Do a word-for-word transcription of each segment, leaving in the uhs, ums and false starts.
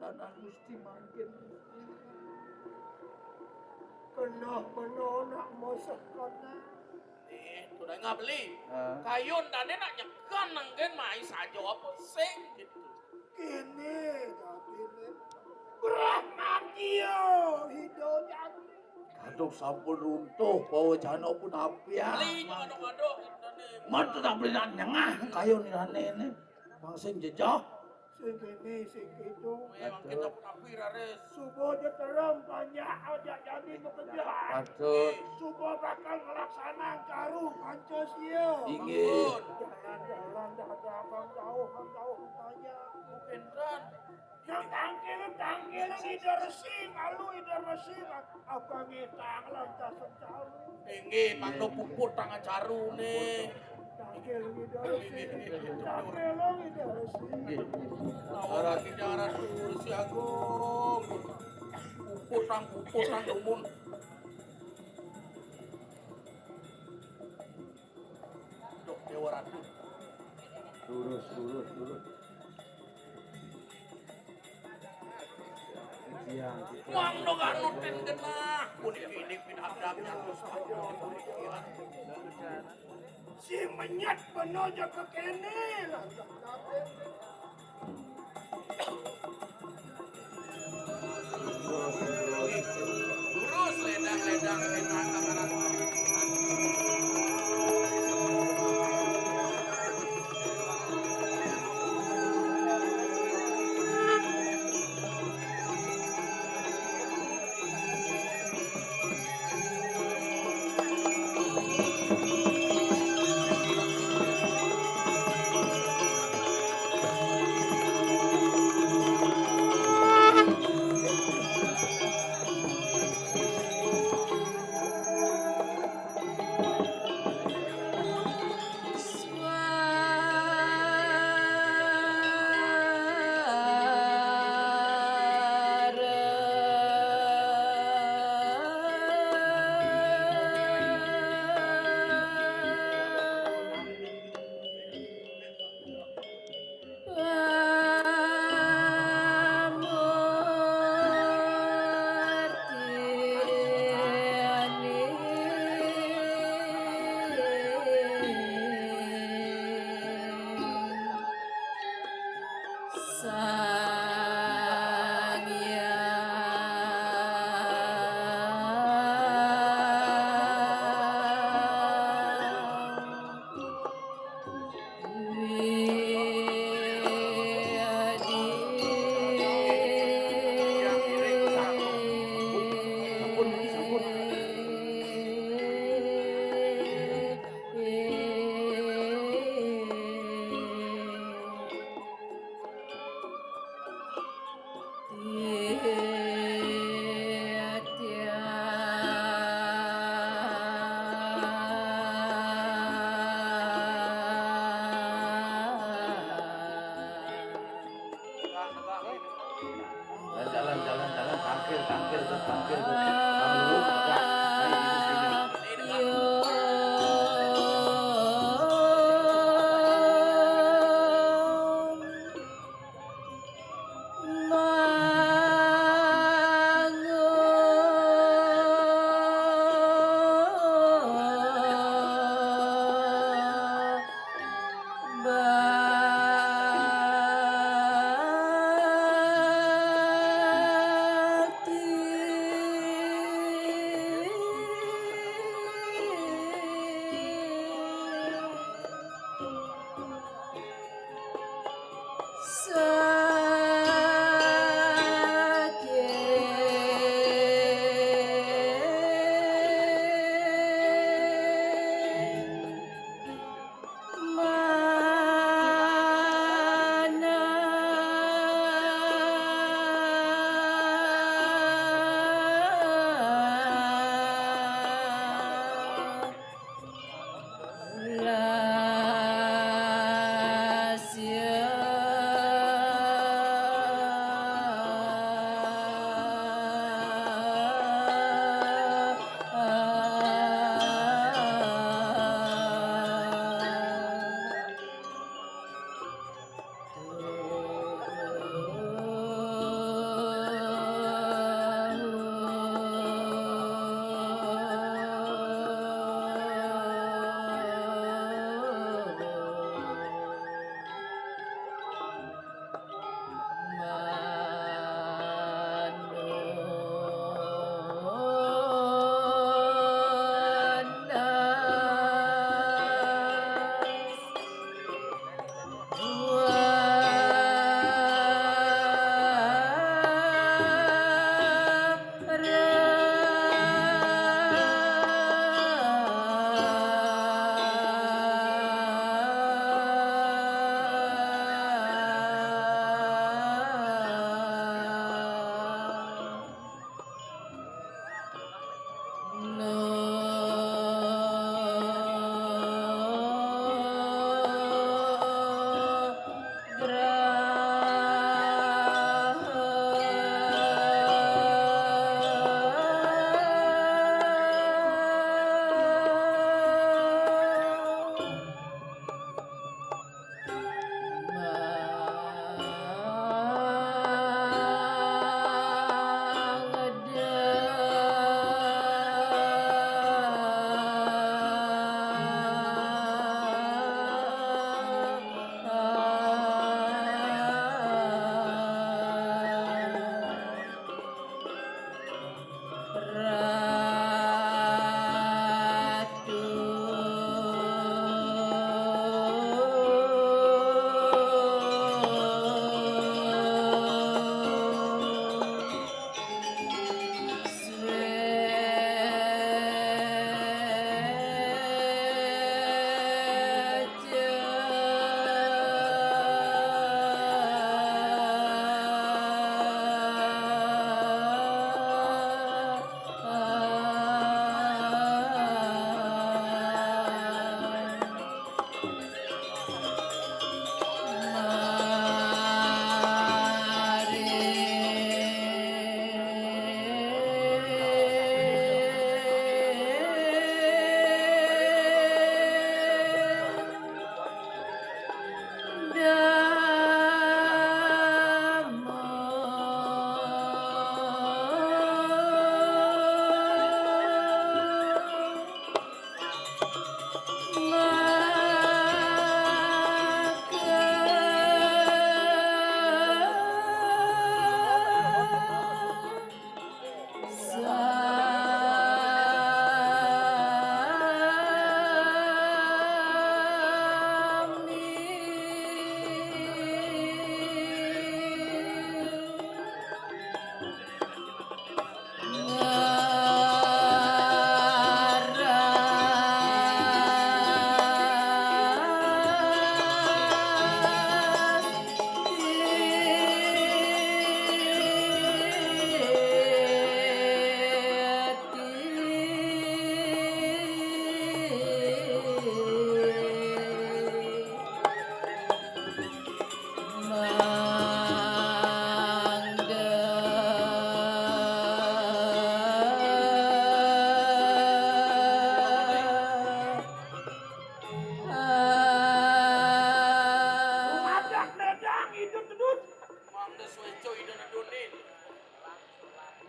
Anak Gusti mangkin. Keneh bena nak meseh keneh. Nih, sudah nggak beli. Hah? Kayun dane nak nyekan nanggen mai saja apa sing gitu. Kene dadine. Brahmantio hido jani. Aduh, sampun runtuh, pawecana pun apian. Beli, aduh, aduh, dane. Man tetap beli nak nyengah kayun dane ini. Bang sing jejah. Sing kene, sing kidung. Weh, mangkin tapi raris. Suba aja terang, banyak aja jani bekerja. Patut. Suba bakal ngelaksanaan karu Pancasila. Inggih. Jalan-jalan dah ada abang jauh, abang jauh tanya. Bukan kan? Yang tangkil, tangkil Ida Resi, malu Ida Resi, abang ngitang lantas secaru. Inggih, mangda puput tangan carune. Tangkil Ida Resi, tangkil Ida Resi. Aran Ida Resi, Resi Agung. Puput tang, puput tang, dumun. Duh, Dewa Ratu. Lurus, lurus, lurus. Iya, gitu. Mangda nganutin genah. Puniki ini pinadamnya terus. Si menyat bena aja ke kene lah. Lurus, ledang-ledang, ledang, ledang. Jalan, jalan, jalan, tangkil, tangkil, terus tangkil, terus. Bang, lu, tegak. Ayo, di sini.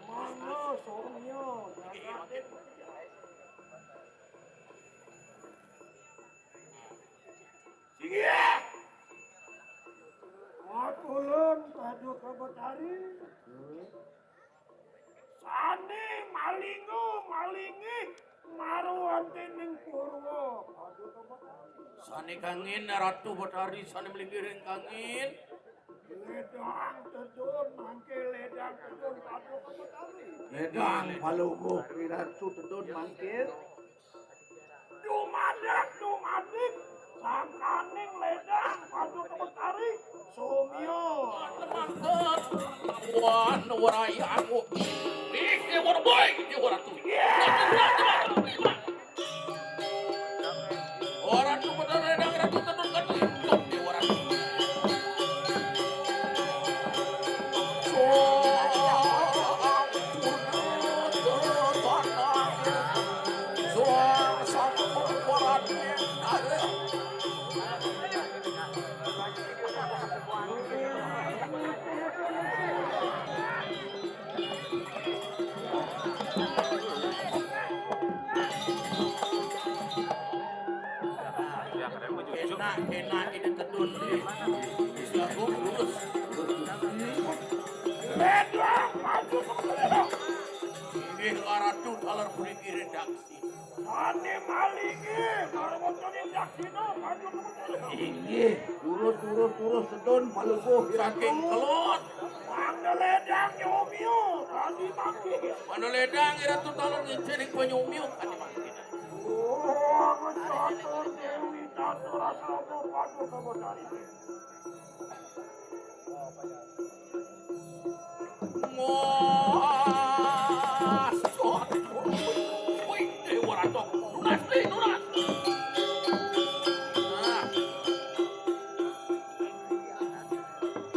Mangga somya. Singgih. Matulun Paduka Betari. Sané malinga malinggih marwantah ning purwa Paduka Betari. Sané kangin Ratu Betari sané malinggih ring kangin. Ledang tedun mangké ledang tedun Paduka Betari. Ledang paluguh Ri Ratu tedun mangké. Dumadak dumadik sangkaning ledang Paduka Betari somya. Wan warayaku. Ih, Déwa Ratu, Déwa Ratu. Ora tuh bener, Ratu, tenun kan hidup di orang. Enak, enak ini tedun. Jagung lurus. Inggih, Ratu, taler puniki redaksi. Sané malinggih, marwantah ning daksina, Paduka Betari. Inggih, durus, durus, durus, sedun, paluguh, saking kelon. Mangda ledang nyomya, radi mangkih. Mangda ledang, Ratu, taler ngincin ing panyomya, radi mangkih. Oh, ngesatur Déwi Tatra Srama, Paduka Betari. Wah, suara. Wih, Déwa Ratu. Nunas, Bli, nunas. Nah.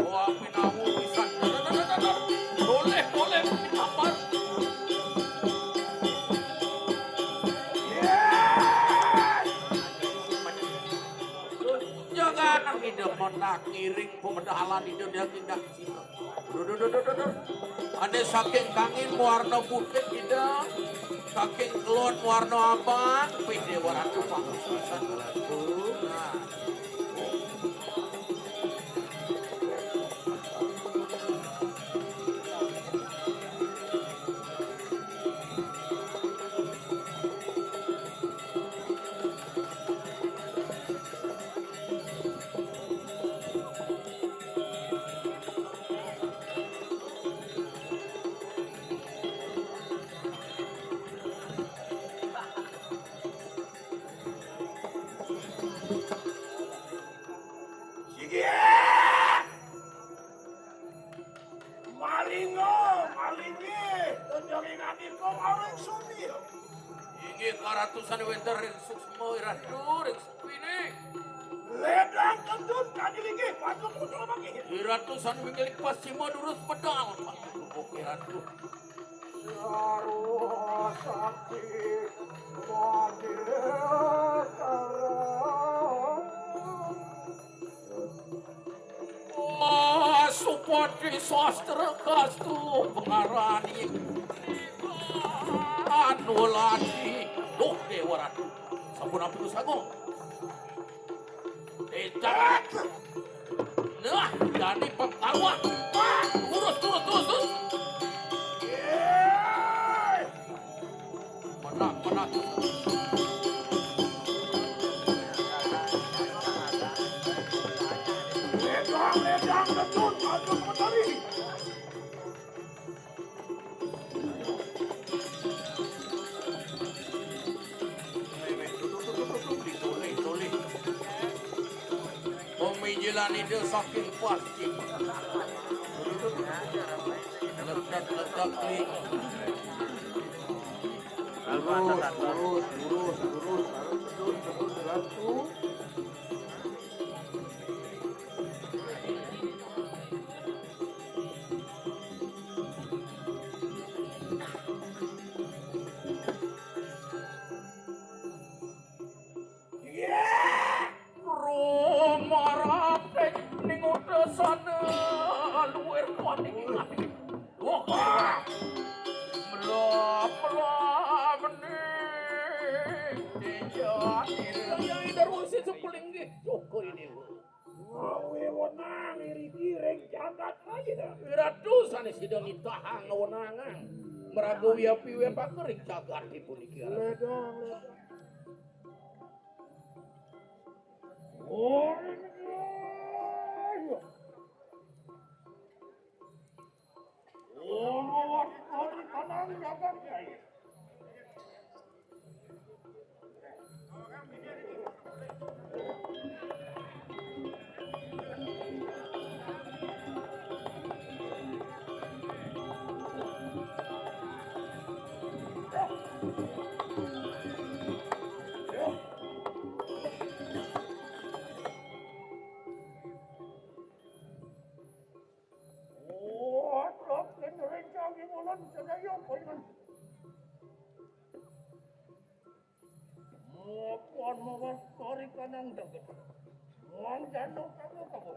Wah, pinawu pisan. Dar, dar, dar, dar, dar. Boleh, boleh, pinapar. Jangan kita mendak ngiring pemedalan itu dia tindak sini. Duh, duh, duh, duh, duh, duh. Ane saking kangin warna putih, Ida. Saking kelon warna abang, pih Déwa Ratu bagus pisan. Nah. Sigi! Malinga, malingi, tenjering andika maring sumil. Inggih karatusan wénten ring suksma iratu ring supine. Ledang kentut kadi linggih, patung putra mangkin. Iratu sami minggiling pasima durus medal, patung lubuk iratu. Sarwa sakti mangkin. Supati sastra kastu pengarani anuladi. Duh, Déwa Ratu. Sampun ampun sagung. Edan. Nah, jani pengkaruan. Wah, terus, terus, terus, terus. Menang, menang. Ledang, ledang, ledang, ledang, ledang. Ditolih, tolih. Pemijilan ide saking pasti. Letak, letak, klik. Lurus, lurus, lurus, lurus, lurus, lurus, lurus. Rumarating ning utusan luwir koning. Nang iring-iring jagat aja. Ratu sanes sida nitahang ngawenangan. Maraga wiyapi wepaka ring jagat puniki. Ledang, ledang. Oh, iya. Oh, trok ring rencang imulan sadaya paingan. Mapan mawas kari kanang jagat. Muang jano kamu kamu.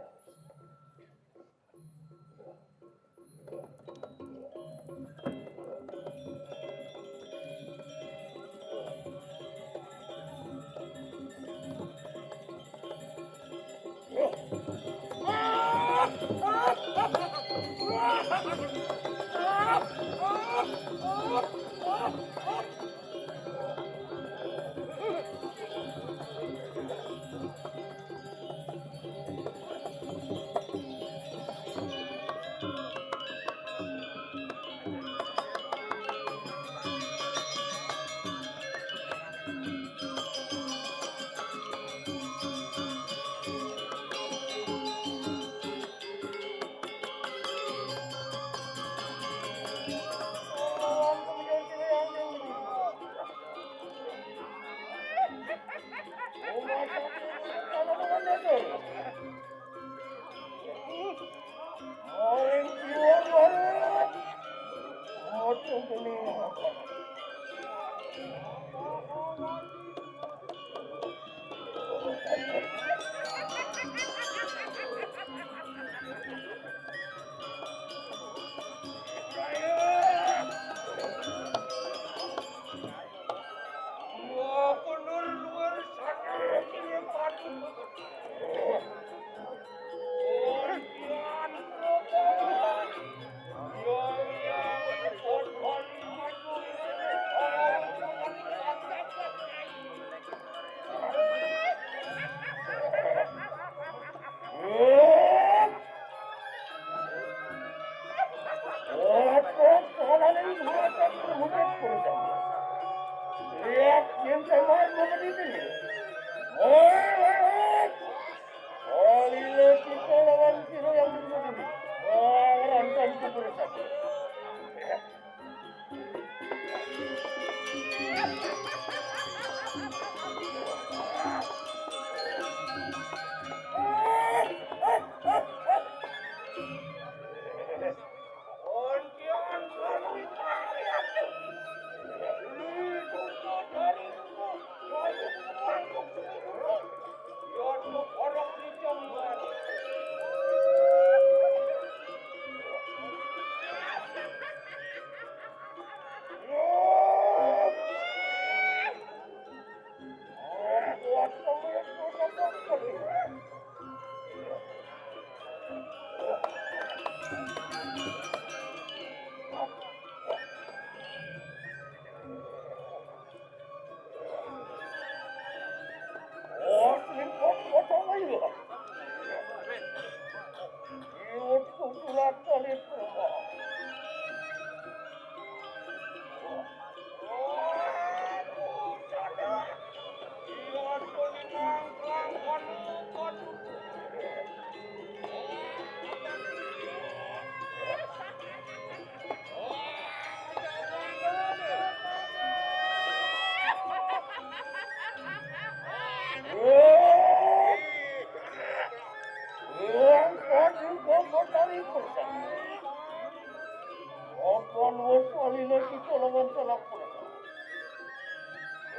Apan wus alina kita lawan salak punika.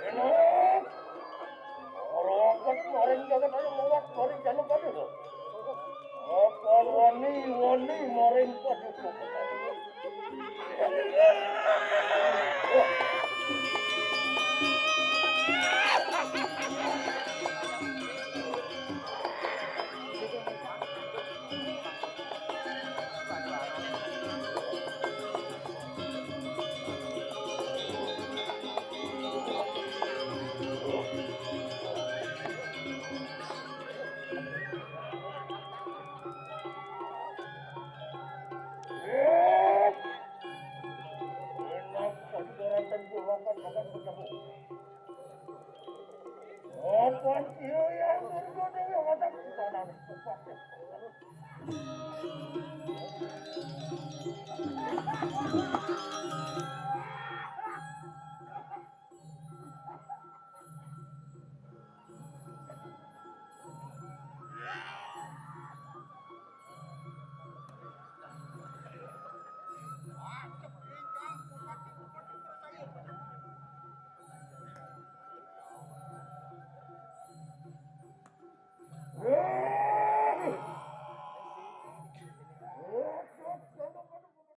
Enak. Ora angkat maring jagat ayo mawat maring jana paduka. Apan wani, wani maring paduka. Yes, yes.